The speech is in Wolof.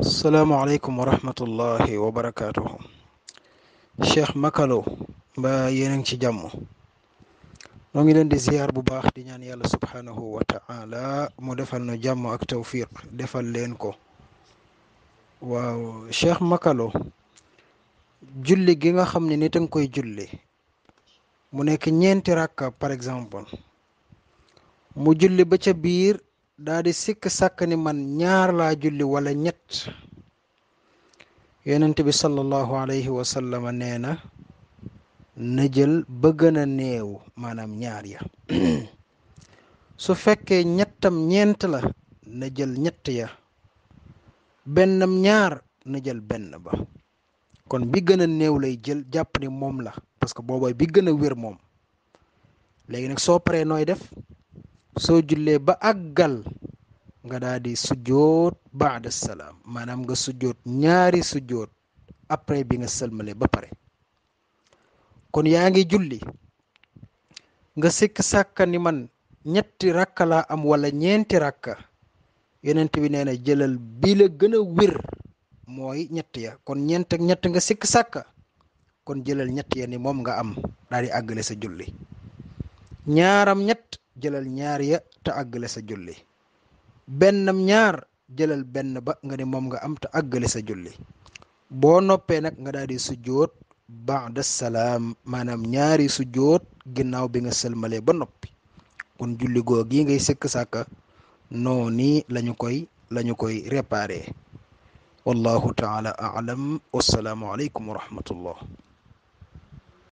Assalamualaikum warahmatullahi wabarakatuh. Cheikh Makalo mbaa yéen a ngi ci jàmm. noo ngi leen di ziyaar bu baax di ñaan yàlla subhanahu wa ta'ala mu defal nu jàmm ak tawfiq defal leen ko. waaw Cheikh Makalo, julli gi nga xam ne nit a nga koy julli mu nekk ñeenti rakka par exemple mu julli ba ca biir daa di sikk sàkk ni man ñaar laa julli wala ñett. yonent bi sallallahu alayhi wa sallam nee na jël ba gën a néew maanaam ñaar ya su fekkee ñettam ñeent la na jël ñett ya, bennam ñaar na jël benn ba. kon bi gën a néew lay jël jàpp ni moom la parce que boobay bi gën a wér moom. léegi nag soo paree nooy def? soo jullee ba àggal nga daal di sujjoot baada salaam, maanaam nga sujjoot ñaari sujjoot après bi nga sëlmale ba pare. kon yaa ngi julli nga sikk sàkka ni man ñetti rakka laa am wala ñeenti rakka, yonent bi nee na jëlal bi la gën a wér mooy ñett ya. kon ñeent ak ñett nga sikk sàkka, kon jëlal ñett ya ni moom nga am daal di àggale sa julli. ñaaram ñett jëlal ñaar ya te àggale sa julli. bennam ñaar jëlal benn ba nga ni moom nga am te àggale sa julli. boo noppee nag nga daal di sujjoot baada salaam, maanaam ñaari sujjoot ginnaaw bi nga sëlmalee ba noppi. kon julli googu yi ngay sëkk sàkka noonu lañu koy réparé. wallahu taala a'lam. wassalaamu aleykum wa rahmatullah.